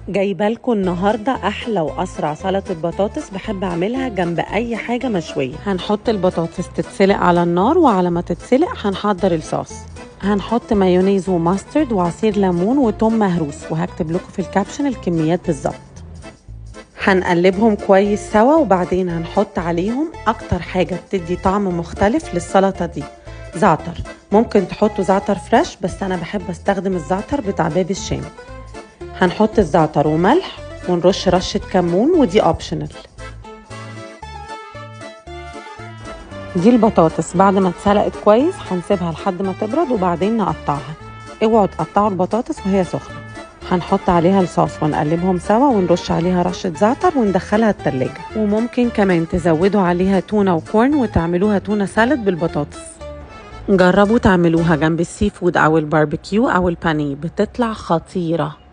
جايبه لكم النهارده احلى واسرع سلطة بطاطس بحب اعملها جنب اي حاجة مشوية. هنحط البطاطس تتسلق على النار، وعلى ما تتسلق هنحضر الصوص. هنحط مايونيز و mustard وعصير ليمون وتوم مهروس، وهكتب لكم في ال caption الكميات بالظبط. هنقلبهم كويس سوا، وبعدين هنحط عليهم اكتر حاجة بتدي طعم مختلف للسلطة دي، زعتر. ممكن تحطوا زعتر fresh، بس انا بحب استخدم الزعتر بتاع باب الشام. هنحط الزعتر وملح ونرش رشة كمون، ودي optional. دي البطاطس بعد ما اتسلقت كويس هنسيبها لحد ما تبرد وبعدين نقطعها. اوعوا تقطعوا البطاطس وهي سخنة. هنحط عليها الصوص ونقلبهم سوا ونرش عليها رشة زعتر وندخلها التلاجة. وممكن كمان تزودوا عليها تونة و corn وتعملوها tuna salad بالبطاطس. جربوا تعملوها جنب ال seafood او الباربيكيو او البانيه، بتطلع خطيرة.